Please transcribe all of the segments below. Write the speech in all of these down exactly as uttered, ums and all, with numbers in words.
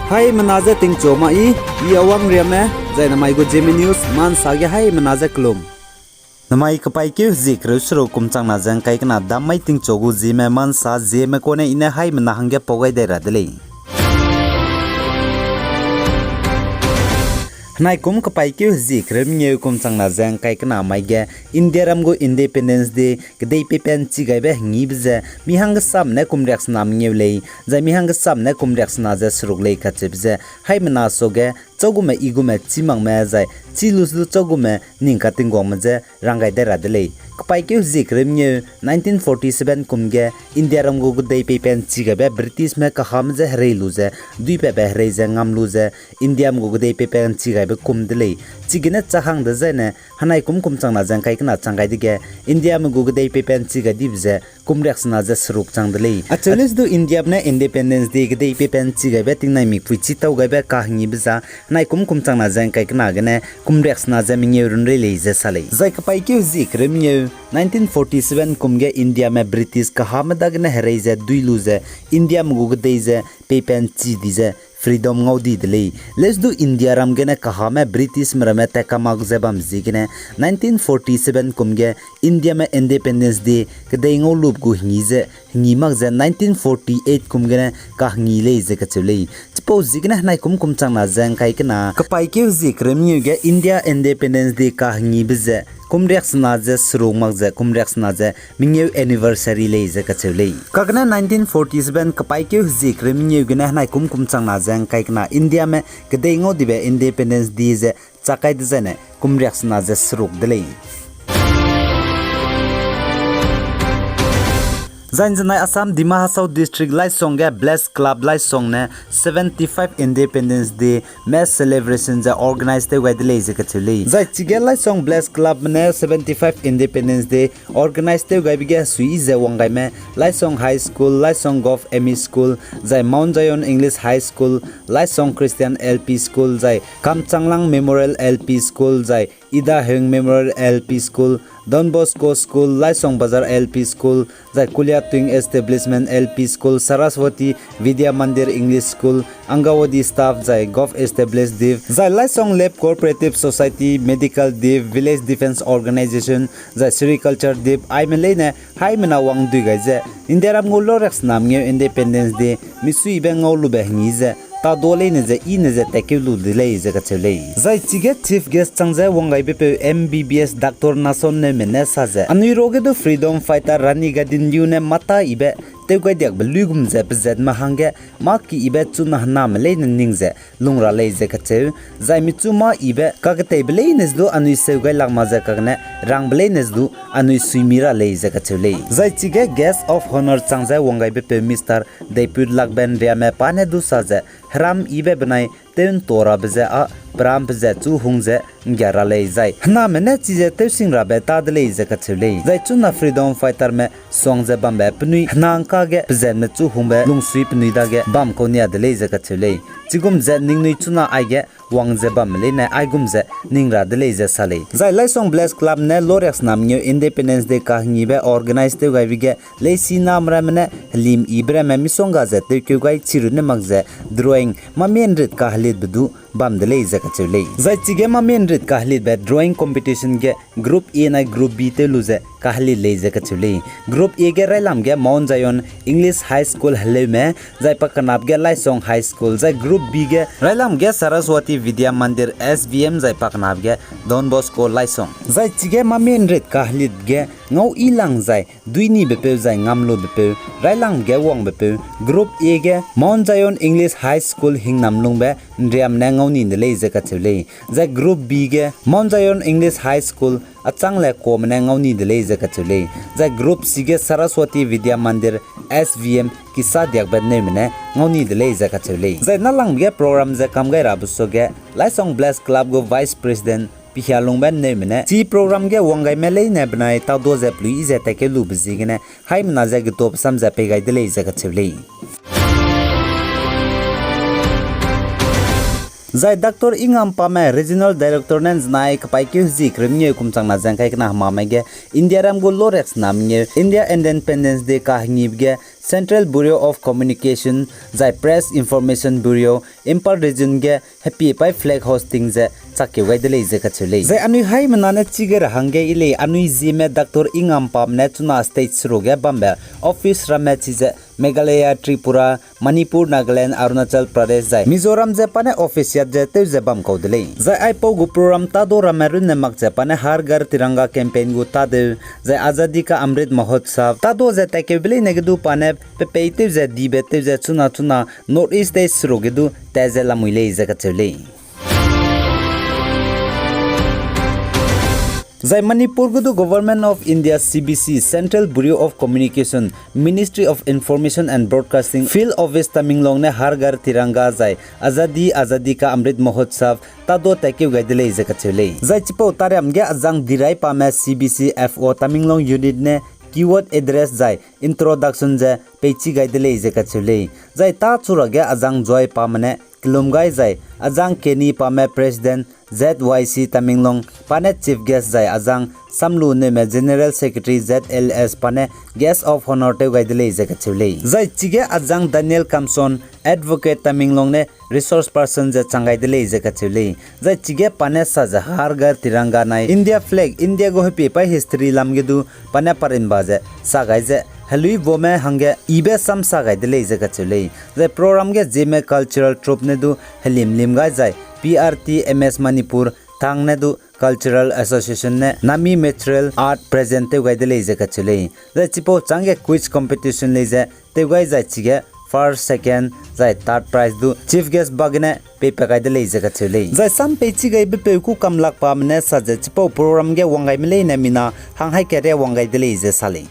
Haimena je tingchu ma i, i Awang Riame, zai namai gu Zeme News, mansa ge haimena je kelum. Namai kepaîkeu hezie kereu seruk kum changna ze ngkai kena dam mai tingchu gu Zeme mansa Zeme kune i ne haimena hangge pau gai dai ra de lei. Henai kum kepaîkeu hezie kereu mengeu kum changna ze ngkai kena mai ge Indiaram gu Independence Day kedei peipen chi gaibe hengibe ze mi hanggesame ne kum riaksena mengeu lei, zai mi hanggesame ne kum riaksena ze seruk lei kacheube ze haimena suage châugume i gume chî makme zai chî lu du châugume ning katingguangme je rang gai dai ra de lei. Kepaîkeu hezie kereu mengeu nineteen forty seven kum ge Indiaram gu kedei peipen chi gaibe Britishme kahame je herei lu ze, duipatbe herei ze ngam lu ze, Indiaram gu kedei peipen chi gaibe kum de lei. Chigene chahang dezaine, henai kum kum changna ze ngkai kena chang gai dege, Indiaram gu kedei peipen chi gai dibe ze kum riaksena ze seruk chang de lei. Acheu lei du Indiame ne Independence Day kedei peipen chi gaibe tingnai mikpui chî tau gaibe kahengibe za, henai kum kum changna ze ngkai kena gene kum riaksena ze mengeu run rei lei ze sa lei. Zai kepaîkeu hezie kereu mengeu nineteen forty seven kum ge Indiame British kahame dagene herei ze dui lu ze, Indiame gu kedei ze peipen chi di ze freedom ngau di de lei. Leu du Indiaram gene kahame Britishme ramme tat kamak ze bam ziegene nineteen forty seven kum ge Indiame Independence Day kedei ngau lube gu hengi ze, hengi mak ze nineteen forty eight kum gene kahengi lei ze kacheu lei. Chipau ziegene henai kum kum changna ze ngkai kena kepaîkeu hezie kereu mengeu ge India Independence Day kahengibe ze kum riaksena ze seruk mak ze kum riaksena ze mengeu anniversary lei ze kacheu lei. Kagene nineteen forty seven kepaîkeu hezie kereu mengeu gene henai kum kum changna ze ngkai kena Indiame kedei ngau dibe Independence Day ze chak kai dezaine kum riaksena ze seruk de lei. Zai nzenai Assam Dima Hasao District Laisong ge Bless Club Laisong ne seventy-five Independence Day mass celebration ze organize tew gai de lei ze kacheu lei. Zai chige Laisong Bless Clubme ne seventy-five Independence Day organize tew gaibe ge sui ze wang gaime Laisong High School, Laisong Govt M E School, zai Mount Zion English High School, Laisong Christian L P School, zai Kamchanglang Memorial L P School, zai Idahung Memorial L P School, Don Bosco School, Laisong Bazar L P School, zai Kuliatwing Establishment L P School, Saraswati Vidya Mandir English School, Anganwadi staff, zai Govt Established Div, zai Laisong Lab Cooperative Society, Medical Div, Village Defence Organisation, zai Sericulture Div, aime leine haimena wangdui gai ze Indiaram gu loriaksena mengeu Independence Day misuibe ngau lube hengi ze tadu leine ze i ne ze tatkeu lu de lei ze kacheu lei. Zai chige chief guest chang ze wang gaibe peu M B B S Doctor Nason Neume ne sa ze, anui ruage du freedom fighter Rani Gaidinliu ne mâ ta ibe tewgaidiakbe luigum ze pezatme hangge mâ ki ibe chuna hename leine ning ze lung ra lei ze kacheu, zai michu mâ ibe kaketeibe leine ze du anui seu gai lak mak ze kagene rangbe leine ze du anui suimi ra lei ze kacheu lei. Zai chige guest of honour chang ze wang gaibe peu Mister Deiput Lakben Riame pa ne du sa ze, heram ibe benai tew nta rabe ze â peram pezat chu hung ze nggia ra lei zai hename ne chize tewsing rabe ta de lei ze kacheu lei. Zai chuna freedom fighterme suang ze bambe penui hena ngkage pezatme chu hungbe lungsui penui dage bam kau nia de lei ze kacheu lei. Chigum ze ningnui chuna aige wang ze bamme leine aigum ze ning ra de lei ze sa lei. Zai Laisong Bless Club ne loriaksena mengeu Independence Day kahengibe organize tew gaibe ge leisi namramme ne helim ibe ramme misongga ze tewkeu gai chirunne mak ze drawing mâ menrit kahelitbe du bam de lei ze kacheu lei. Zai chige mâ menrit kahelitbe drawing competition ge Group A nai Group B tew lu ze kahelit lei ze kacheu lei. Group A ge railam ge Mount Zion English High School heleume, zai pakenap ge Laisong High School, zai Group B ge railam ge Saraswati Vidya Mandir S V M, zai pakenap ge Don Bosco Laisong. Zai chige mâ menrit kahelit ge ngau i lang zai duinibepeu zai ngamlubepeu, railam ge wangbepeu, Group A ge Mount Zion English High School Hingnamlungbe Nriam ne ngau ni de lei ze kacheu lei. Zai Group B ge Mount Zion English High School Achangle Kuame ne ngau ni de lei ze kacheu lei. Zai Group C ge Saraswati Vidya Mandir S V M Kisadiakbe Neume ne ngau ni de lei ze kacheu lei. Zai nâlangbe ge program ze kam gai rabe suage Laisong Bless Club gu Vice President Pihialungbe Neume ne chi program ge wang gaime leine benai tadu ze pelui i ze tatkeu lube ziegene haimena ze getuabe sam ze pei gai de lei ze kacheu lei. Zai Doctor Ingampame Regional Director ne ’nzenai kepaîkeu hezie kereu mengeu kum changna ze ’ngkai kena hemamai ge India ram gu loriak sena mengeu India Independence Day kahengibe ge Central Bureau of Communication zai Press Information Bureau, Imphal Region ge hepie paî flag hoisting ze chakkeu gai de lei ze kacheu lei. Zai anui haimena ne chige ra hangge yi lei, anui Zeme Doctor Ingampame ne chuna state seruk ge bambe office ramme chize Meghalaya, Tripura, Manipur, Nagaland, Arunachal Pradesh zai Mizoram ze pa ne office yat ze tew ze bam kau de lei. Zai aipau gu program tadu ramme runne mak ze pa ne Har Ghar Tiranga campaign gu tadeu, zai Azadi Ka Amrit Mahotsav tadu ze tatkeube leine ge du pa ne pepeî tew ze dibe tew ze chuna chuna North East state seruk ge du tat ze lamui lei ze kacheu lei. Zai Manipur ge du Government of India, C B C, Central Bureau of Communication, Ministry of Information and Broadcasting, Field Office Tamenglong ne Har Ghar Tiranga zai Azadi, Azadi Ka Amrit Mahotsav tadu tatkeu gai de lei ze kacheu lei. Zai chipau tariam ge azang dirai pame C B C F O Tamenglong Unit ne keyword address zai introduction ze peichi gai de lei ze kacheu lei. Zai tâ churage azang Joy pame ne kelum gai zai azang Kenny pame President Z Y C Tamenglong pa ne Chief Guest zai azang Samlu Neume General Secretary Z L S pa ne Guest of Honour tew gai de lei ze kacheu lei. Zai chige azang Daniel Kamson, Advocate Tamenglong ne resource person ze chang gai de lei ze kacheu lei. Zai chige pa ne sa ze Har Ghar Tiranga nai India flag, India gu hepie paî history lam ge du pa ne parimba ze sa gai ze heluibome hangge ibe sam sa gai de lei ze kacheu lei. Zai program ge Zeme Cultural Troupe ne du helim lim gai zai P R T M S Manipur thang ne du Cultural Association ne Nami Material Art present tew gai de lei ze kacheu lei. Zai chipau chângge quiz competition lei ze tew gai zai chige first, second zai third prize du Chief Guest ba gene peipat gai de lei ze kacheu lei. Zai sam peichi gaibe peu kû kamlak pame ne sa ze chipau program ge wang gaime leine mina hang haî keria wang gai de lei ze sa lei.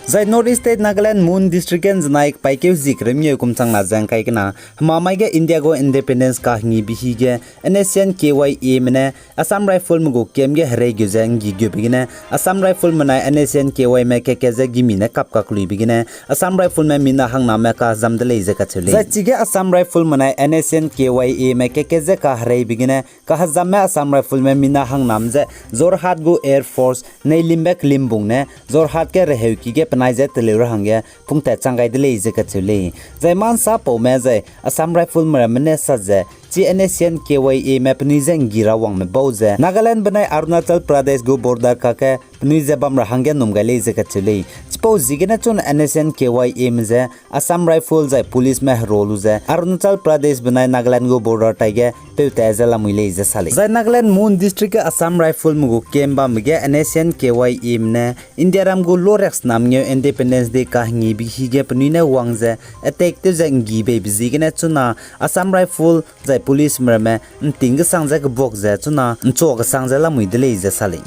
Zai North East State Nagaland Mon District ge ’nzenai kepaîkeu hezie kereu mengeu kum changna ze ’ngkai kena hemamai ge India gu independence kahengibe hi ge N S C N K Y A me ne Assam Rifleme gu camp ge herei geu ze ’nggi geube gene Assam Rifleme nai N S C N K Y me keke ze gimi ne kap kakluibe gene Assam Rifleme mina hangname kahezam de lei ze kacheu lei. Zai chige Assam Rifleme nai N S C N K Y A me keke ze kahereibe gene kahezamme Assam Rifleme mina hangnam ze Jorhat gu Air Force neilimbe kelimbung ne Jorhat ge reheuki ge penai ze teleu ra hangge pungtat chang gai de lei ze kacheu lei. Zai ma ’nsa paume zai Assam Rifleme ramme ne sa ze chi N S C N K Y A me penui je ’nggi ra wangme bau ze Nagaland benai Arunachal Pradesh gu border kakge penui ze bam ra hangge num gai lei ze kacheu lei. Chipau ziegene chun N S C N K Y A me ze Assam Rifle zai policeme hero lu ze Arunachal Pradesh benai Nagaland gu border taige peutat ze lamui lei ze sa lei. Zai Nagaland Mon District ge Assam Rifleme gu camp bambe ge N S C N K Y A me ne Indiaram gu loriaksena mengeu Independence Day kahengibe hi ge penui ne wang ze attack tew ze ’nggi beibe ziegene chuna Assam Rifle zai policeme ramme ’nting gesang ze kebuak ze chuna ’nchua kesang ze lamui de lei ze sa lei.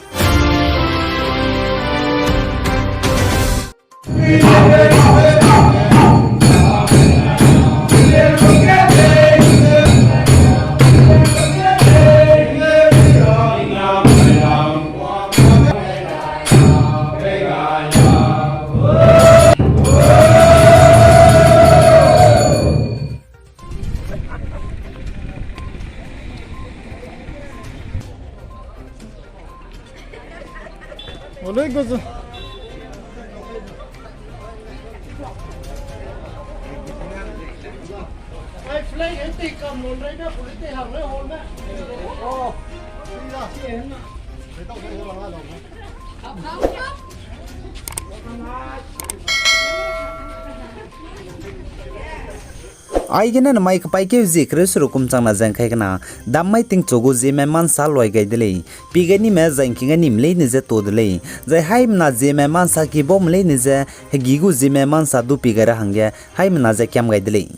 Aigene namai kepaîkeu zie kereu seruk kum changna ze ’ngkai kena, dammai tingchu gu zieme ma ’nsa luai gai de lei. Pie gai nime zai ’ngking gai nime leine je to de lei. Zai haimena zieme ma ’nsa ki baume leine je, hegî gu zieme ma ’nsa du pie gai ra hangge haimena ze kiam gai de lei.